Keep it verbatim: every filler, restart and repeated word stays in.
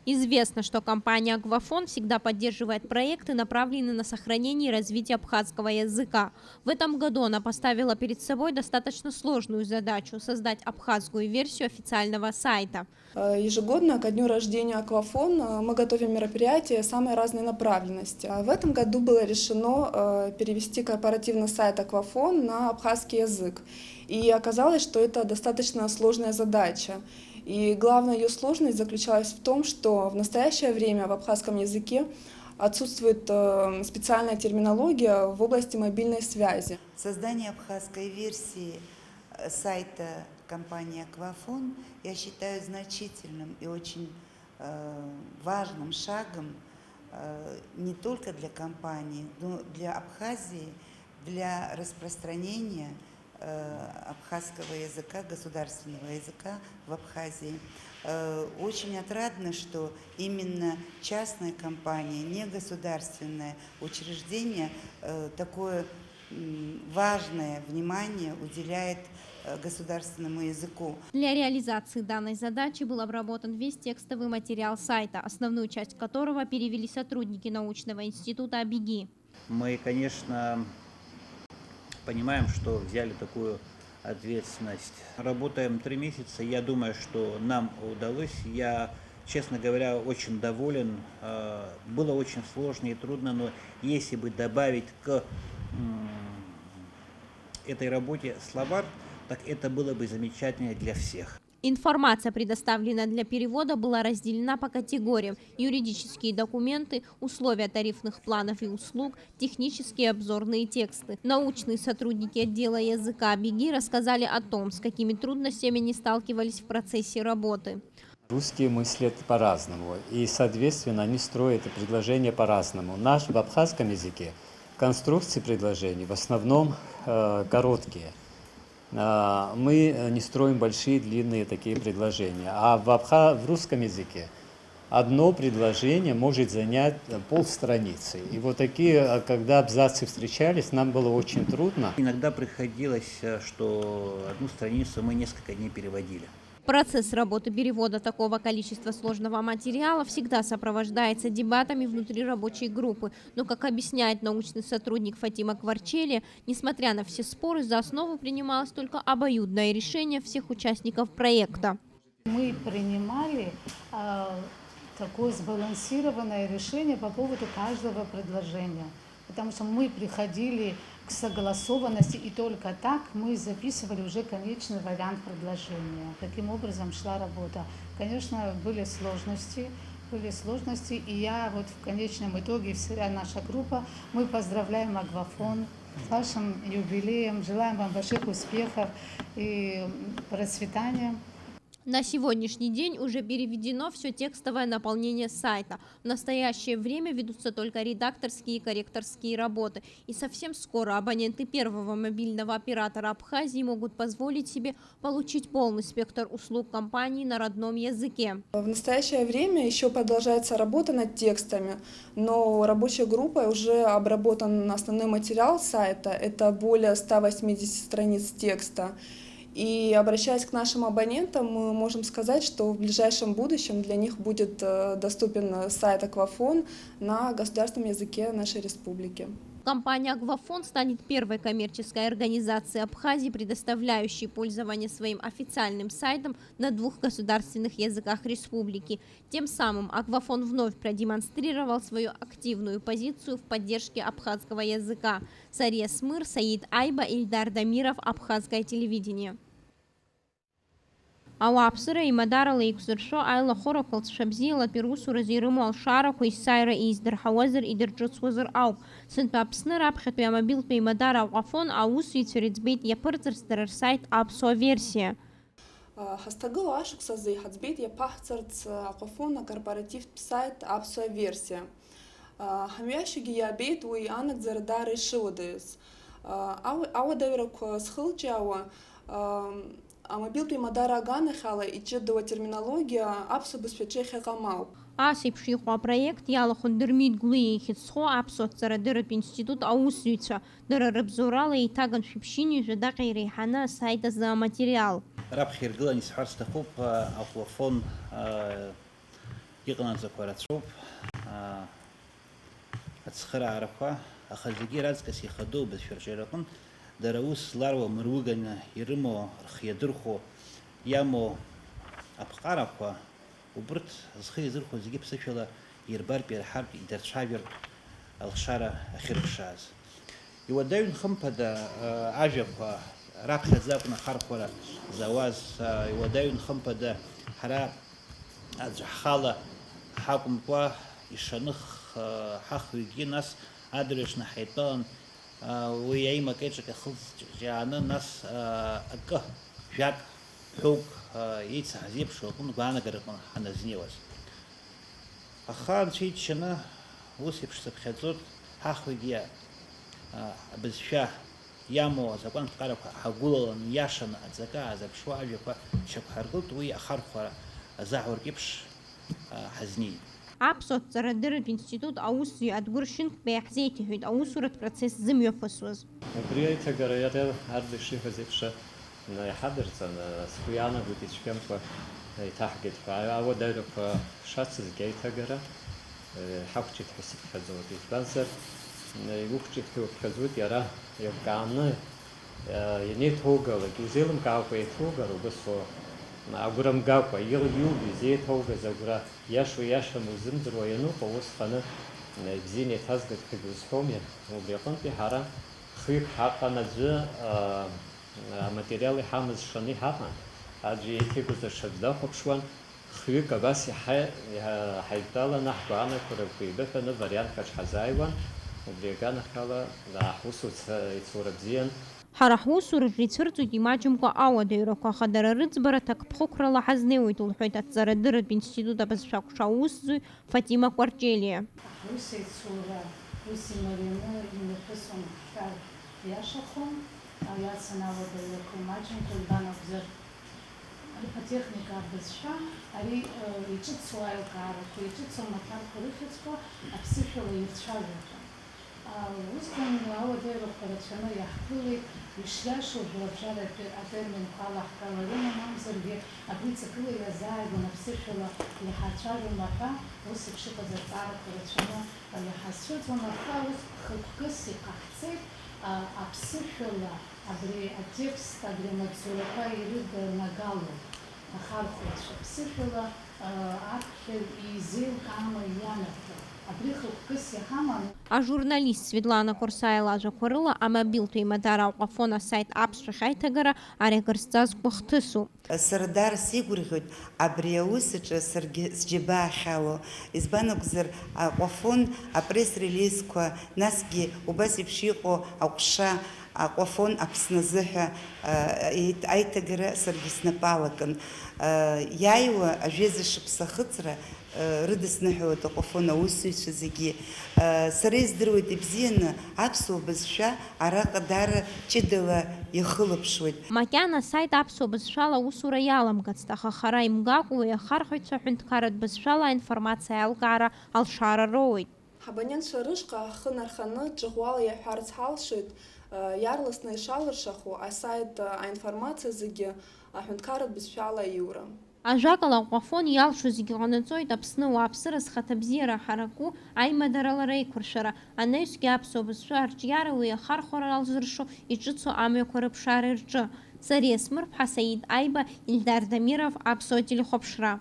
Известно, что компания «Аквафон» всегда поддерживает проекты, направленные на сохранение и развитие абхазского языка. В этом году она поставила перед собой достаточно сложную задачу — создать абхазскую версию официального сайта. Э, Ежегодно ко дню рождения «Аквафон» э, мы готовим мероприятия самой разной направленности. А В этом году было решено э, перевести корпоративный сайт «Аквафон» на абхазский язык. И оказалось, что это достаточно сложная задача. И главная ее сложность заключалась в том, что в настоящее время в абхазском языке отсутствует э, специальная терминология в области мобильной связи. Создание абхазской версии э, сайта компании «Аквафон» я считаю значительным и очень э, важным шагом э, не только для компании, но для Абхазии, для распространения э, абхазского языка, государственного языка в Абхазии. Э, Очень отрадно, что именно частная компания, негосударственное учреждение э, такое м, важное внимание уделяет э, государственному языку. Для реализации данной задачи был обработан весь текстовый материал сайта, основную часть которого перевели сотрудники научного института «Абиги». Мы, конечно, понимаем, что взяли такую ответственность. Работаем три месяца. Я думаю, что нам удалось. Я, честно говоря, очень доволен. Э, Было очень сложно и трудно, но если бы добавить к м, этой работе словарь, так это было бы замечательно для всех. Информация, предоставленная для перевода, была разделена по категориям: юридические документы, условия тарифных планов и услуг, технические обзорные тексты. Научные сотрудники отдела языка «Абиги» рассказали о том, с какими трудностями они сталкивались в процессе работы. Русские мыслят по-разному, и, соответственно, они строят предложения по-разному. Наш в абхазском языке конструкции предложений в основном э, короткие. А, Мы э, не строим большие, длинные такие предложения. А в, абха... в русском языке одно предложение может занять э, полстраницы. И вот такие, э, когда абзацы встречались, нам было очень трудно. Иногда приходилось, э, что одну страницу мы несколько дней переводили. Процесс работы перевода такого количества сложного материала всегда сопровождается дебатами внутри рабочей группы, но, как объясняет научный сотрудник Фатима Кварчели, несмотря на все споры, за основу принималось только обоюдное решение всех участников проекта. Мы принимали э, такое сбалансированное решение по поводу каждого предложения, потому что мы приходили к согласованности, и только так мы записывали уже конечный вариант предложения. Таким образом шла работа. Конечно, были сложности, были сложности, и я вот в конечном итоге, вся наша группа, мы поздравляем Аквафон с вашим юбилеем, желаем вам больших успехов и процветания. На сегодняшний день уже переведено все текстовое наполнение сайта. В настоящее время ведутся только редакторские и корректорские работы. И совсем скоро абоненты первого мобильного оператора Абхазии могут позволить себе получить полный спектр услуг компании на родном языке. В настоящее время еще продолжается работа над текстами, но рабочей группой уже обработан основной материал сайта. Это более ста восьмидесяти страниц текста. И, обращаясь к нашим абонентам, мы можем сказать, что в ближайшем будущем для них будет э, доступен сайт Аквафон на государственном языке нашей республики. Компания «Аквафон» станет первой коммерческой организацией Абхазии, предоставляющей пользование своим официальным сайтом на двух государственных языках республики. Тем самым «Аквафон» вновь продемонстрировал свою активную позицию в поддержке абхазского языка. Сария Смыр, Саид Айба, Ильдар Дамиров, Абхазское телевидение. Ауааԥсыра еимадарала еиқәзыршәо аилахәырақәа лҵшәа бзиалатәи русуразы ирымоу алшарақәа есааира еиздырҳауазар, идырҿыцуазар ауп. Сынтәа Аԥсны раԥхьатәи амобилтә еимадара Аквафон аусзуҩцәа ирыӡбеит иаԥырҵырц дара рсайт аԥсуа версиа. Ҳазҭагылоу ашықәс азы иҳаӡбеит иаԥаҳҵарц Аквафон акорпоративтә сайт аԥсуа версиа. Ҳамҩашьагьы иаабеит уи анагӡара даара ишыуадаҩыз. Ауадаҩрақәа зхылҿиаауа амобилтә еимадара аганахьала иҷыдоу атерминологиа аԥсуа бызшәаҿы иахьыҟам ауп. Ас еиԥш иҟоу апроект иалахәын Дырмит Гәлиа ихьыӡ зхоу аԥсуа ҭҵаарадырратә институт аусзуҩцәа. Дара рыбзоурала еиҭаган шәиԥшьынҩажәа даҟьа иреиҳаны асайт азы аматериал. Раԥхьа иргылан исҳәар сҭахуп, Аквафон Иҟанаҵақәа рацәоуп, аа, ацхыраарақәа, аха зегьы раҵкыс ихадоу абызшәа рҿиараҟынтә дара аус зларуа мыруганы ирымоу, рхы иадырхәо, иамоу аԥҟарақәа, убырҭ зхы иазырхәо зегьы ԥсышәала ирбартә, ирҳартә, идырцәажәартә алшара ахьырԥшааз. Иуадаҩын хымԥада, аа, ажәақәа раԥхьаӡа акәын ахархәара зауаз, аа, иуадаҩын хымԥада ҳара аӡә ҳхала ҳакәымкәа, ишаны х-, ҳахҩыкгьы нас адырҩаҽны ҳаидтәалан, аа, уи аимак-еиҿак ахылҵ ҿиааны, нас, аа, акы, жәак, ҳәоук, аа, еицаҳзеиԥшу аҟынтә гәаанагараҟны ҳаназнеиуаз. Аха Анцәа иџьшьаны ус еиԥш сыԥхьаӡоит, ҳахҩыкгьы, аа, абызшәа иамоу азакәан ԥҟарақәа ҳагәылалан, иашаны аҵакы аазырԥшуа ажәақәа шьақәҳаргылт, уи ахархәара азаҳуртә еиԥш, аа, ҳазнеит. Аԥсуа ҭҵаарадырратә институт аусзуҩ Адгәыр Шьынқәба иаҳзеиҭеиҳәеит аусуратә процесс зымҩаԥысуаз. Убри аиҭагара иара арҭ ишиҳәаз еиԥш, иҳадырҵан, сгәы иаанагоит ицәгьамкәа иҭаҳгеит ҳәа. Ауадаҩрақәа шацызгьы аиҭагара иҳақәҿиеит ҳәа сыԥхьаӡоит. Избанзар, иуқәҿиҭгьы уԥхьаӡоит, иара еилкааны ианеиҭоугалак, иузеилымкаакәа еиҭоугар убыс уо, агәра мгакәа, ил-, иубиз, иеиҭоугаз агәра иашоу иашам узымдыруа ианыҟоу, усҟаны ибзианы еиҭазгоит ҳәагьы узҳәом, убри аҟынтәи ҳара хҩык ҳаҟан аӡәы, а, аматериал иҳамаз шаны иҳаҟан, аӡәы еиҭеигоз аҽаӡә дахәаԥшуан, хҩык абас иҳа-, иҳа-, ҳаидтәаланы ҳгәаанагақәа еибыҳәаны вариантк аҿы ҳазааиуан, убри аганахьала ҳусуцәа ицура бзиан. Ҳара ҳусураҿы ицәырҵуеит имаҷымкәа ауадаҩрақәа, аха дара рыӡбара ҭакԥхықәрала ҳазнеиуеит, лҳәеит аҭҵаарадырратә институт абызшәа аҟәша аусзуҩ Фатима Кәарҷелиа. Ҳусеицура ус имарианы имҩаԥысуан ҳҳәар иашахом, иацын ауадаҩрақәа имаҷымкәа, ибан акәзар, атехника абызшәа, ари, э, иҿыцу аилкаарақәа, иҿыцу амаҭәарқәа рыхьӡқәа аԥсышәала ирцәажәахьан. А, усҟан ауадаҩрақәа рацәаны иаҳԥылеит, ишиашоу жәларбжьаратәи атерминқәа алаҳгаларыма, мамзаргьы абри ҵакыла иазааигәан аԥсышәала иҳарцәажәома ҳәа, ус еиԥш иҟаз азҵаарақәа рацәаны, а, иҳазцәырҵуан, аха ус хықәкыс иҟаҳҵеит, а, аԥсышәала абри атекст, абри амаҵзурақәа ирыднагало ахархәаҩцәа, ԥсышәала, а, аԥхьаҩ изеилкаама ианаҭо, абри хықәкыс иҳаман. Ажурналист Светлана Қорсаиа лажәақәа рыла, амобилтә еимадара Аҟәафон асайт аԥсшәахь аиҭагара ари акыр зҵазкуа хҭысуп. Сара даара сеигәырӷьоит абри аус аҿы саргьы сџьабаа ахьало. Избан акәзар, Аҟәафон апресс-релизқәа, насгьы убас еиԥш иҟоу аҟәша, Аҟәафон Аԥсны азыҳәа, а, еит-, аиҭагара саргьы снапы алакын. А, иааиуа ажәеиза шықәса ахыҵра, а, рыдысныҳәалоит Аҟәафон аусзуҩцәа зегьы. А, сара издыруеит ибзианы, аԥсуа бызшәа араҟа даара ҷыдала иахылаԥшуеит. Макьана асайт аԥсуа бызшәала аусура иаламгацт, аха хара имгакәа уи ахархәаҩцәа аҳәынҭқарратә бызшәала аинформациа аилкаара алшара роуеит. Ҳабонентцәа рышҟа ҳхы нарханы ҿыӷәӷәала иаҳәарц ҳалшоит, иаарласны ишалыршахо асайт аинформациа зегьы аҳәынҭқарратә бызшәала аиура. Ажәакала, Аҟәафон иалшо зегьы ҟанаҵоит, Аԥсны ауааԥсыра зхаҭабзиара ҳараку аимадарала реиқәыршәара, анаҩсгьы аԥсуа бызшәа арҿиара уи ахархәара алзыршо иҿыцу амҩақәа рыԥшаара рҿы. Сариа Смырԥҳа, Саид Аиба, Ильдар Дамиров, Аԥсуа телехәаԥшра.